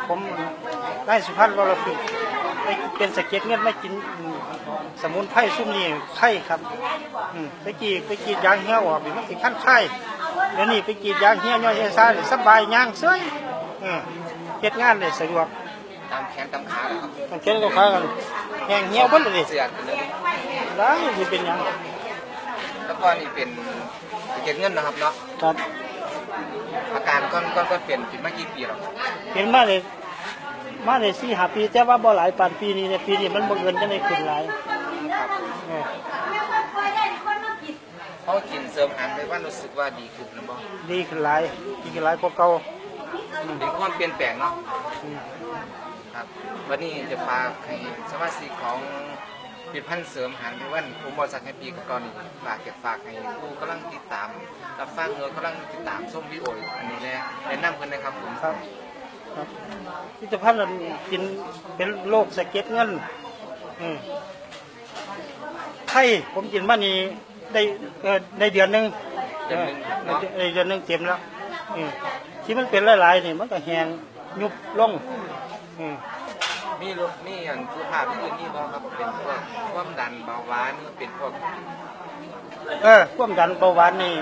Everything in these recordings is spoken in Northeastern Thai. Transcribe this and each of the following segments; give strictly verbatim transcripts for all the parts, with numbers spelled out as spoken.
ผมนายสุพันธ์ วรพฤกษ์ ไปเป็นสะเก็ดเงินมากิน อืม สมุนไพรซุมนี้ไคครับ อืม ไปกรีด ไปกรีดยางเหี่ยวออกนี่มันสิคันคาย เดี๋ยวนี้ไปกรีดยางเหี่ยวย่อยเอซ่านี่สบาย ย่างเซย เออ เฮ็ดงานได้สะดวก ตามแขนตามขาเหรอครับ ตามแขนตามขากัน แห้งเหี่ยวเบิดเลย เสียกันเลย ได้ สิเป็นหยัง แล้วก็นี่เป็นสะเก็ดเงินนะครับเนาะ ครับ อาการก้อน ก้อน ก้อนเป็น เป็นมากี่ปีแล้วครับ เป็นมาเลย มาได้สี่ห้าปี แต่ว่าบ่หลายปานปีนี้เนี่ย ปีนี้มันบังเอิญจั่งได้ขึ้นหลาย ครับ เออ เขากินเสริมอาหารไปวันรู้สึกว่าดีขึ้นหรือเปล่า ดีขึ้นหลาย ดีขึ้นหลายกว่าเก่า อืม มีความเปลี่ยนแปลงเนาะ อืม ครับ วันนี้จะฝากให้สมาชิกของผลิตภัณฑ์เสริมอาหารไพวัน ผมบริษัทแฮปปี้กับกรนี่ ฝากอยากฝากให้ผู้กำลังติดตาม รับฟัง หรือกำลังติดตามชมวิดีโออันนี้แนะ แนะนำเพิ่นนะครับผม ครับ ครับ ผลิตภัณฑ์นั้นกินเป็นโรคสะเก็ดเงิน อืม ไค ผมกินมานี่ได้ เอ่อ ได้เดือนหนึ่ง เดือนหนึ่ง เออ เนาะ ได้เดือนหนึ่งเต็มแล้ว อืม ที่มันเป็นหลายๆนี่มันก็แห้งยุบลง อืม มีโรค มีอย่างสุขภาพอย่างอื่นมีบ่ครับ เป็นพวกความดันเบาหวาน เป็นพวก เออ ความดันเบาหวานนี่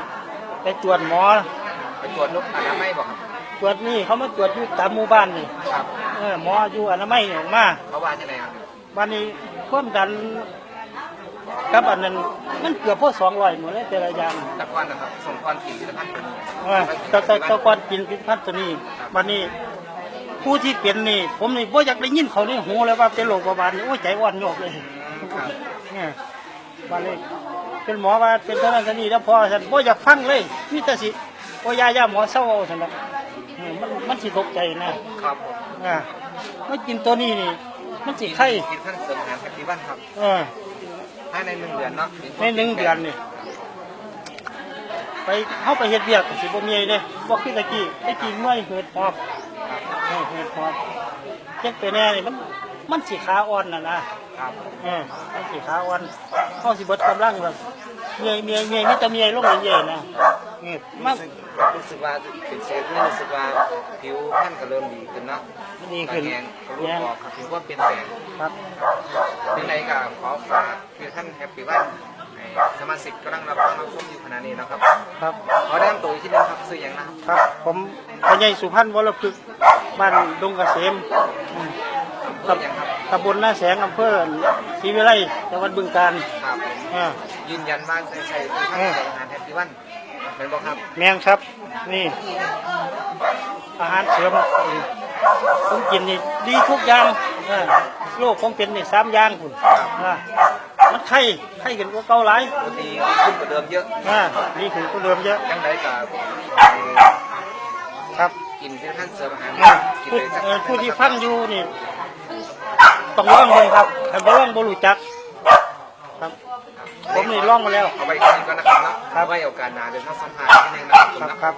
ไปตรวจหมอ ไปตรวจโรคอนามัยบ่ครับ ตรวจนี่ เขามาตรวจอยู่ตามหมู่บ้านนี่ ครับ เออ หมออยู่อนามัยนี่ออกมา เขาว่าจั่งใดครับ บัดนี้ความดันกับอันนั้นมันเกือบพอสองร้อยหมดเลยแต่ละอย่าง แต่ก่อนนะครับ สมก่อนกินผลิตภัณฑ์ตัวนี้ เออ แต่ แต่ แต่ก่อนกินผลิตภัณฑ์ตัวนี้ บัดนี้ผู้ที่เป็นนี่ ผมนี่บ่อยากได้ยินเขาในหูเลยว่าเป็นโรคเบาหวานนี่ โอ้ย ใจอ่อนโยบเลย อืม ครับ เออ บัดนี้เป็นหมอว่าเป็นเท่านั้นเท่านี้แล้วพอซั่น บ่อยากฟังเลย มีแต่สิ โอ้ย ยา ยา หมอเซาเอาซั่นดอก เออ มัน มันสิตกใจนะ ครับผม อ่า มากินตัวนี้นี่ มันสิไค กินผลิตภัณฑ์เสริมอาหารแฮปปี้วันครับ เออ ภายในหนึ่งเดือนเนาะ ในหนึ่งเดือนนี่ ไป เฮาไปเฮ็ดเวียกก็สิบ่เมื่อยเด้ บ่คือตะกี้ ตะกี้เมื่อยหืดหอบ เออ หืดหอบ เฮ็ดไปแน่นี่มัน มันสิขาอ่อนน่ะนะ ครับ เออ มันสิขาอ่อน เฮาสิเบิดกำลังแบบ เมื่อย เมื่อย เมื่อย มีแต่เมื่อยลงเรื่อยๆนะ เออ มา รู้สึก รู้สึกว่าเป็นเซฟนี่รู้สึกว่าผิวพรรณก็เริ่มดีขึ้นเนาะ ดีขึ้น แห้ง ก็รู้ แห้ง ออกครับ ถือว่าเป็นแสง ครับ ยังไงก็ขอฝากผลิตภัณฑ์แฮปปี้วันให้สมาชิกกำลังรับฟังรับชมอยู่ขณะนี้นะครับ ครับ ขอแนะนำตัวอีกทีหนึ่งครับ ชื่อหยังนะครับ ครับ ผมพ่อใหญ่สุพันธ์ วรพฤกษ์ บ้านดงเกษม อืม อำเภอหยังครับ ตำบลนาแสง อำเภอศรีวิไล จังหวัดบึงกาฬ ครับผม อ่า ยืนยันว่าใส่ ใส่ผลิตภัณฑ์ เออ เสริมอาหารแฮปปี้วัน แม่นบ่ครับ แม่นครับ นี่ อาหารเสริม ผมกินนี่ดีทุกอย่าง เออ โรคผมเป็นนี่สามอย่างพุ้น อ่า มันไค ไคขึ้นกว่าเก่าหลาย ดี ดีขึ้นกว่าเดิมเยอะ อ่า ดีขึ้นกว่าเดิมเยอะ จังใดก็ ครับ กินผลิตภัณฑ์เสริมอาหาร อ่า กิน ผู้ เลยสัก เอ่อ ผู้ที่ฟังอยู่นี่ ต้องลองเบิ่งครับ ถ้าบ่ลองบ่รู้จัก ครับ ผมนี่ลองมาแล้ว เอาไว้แค่นี้ก่อนนะครับเนาะ ครับ เอาไว้โอกาสหน้าเดี๋ยวมาสัมภาษณ์อีกทีหนึ่งนะครับผม ครับ เนาะ ครับ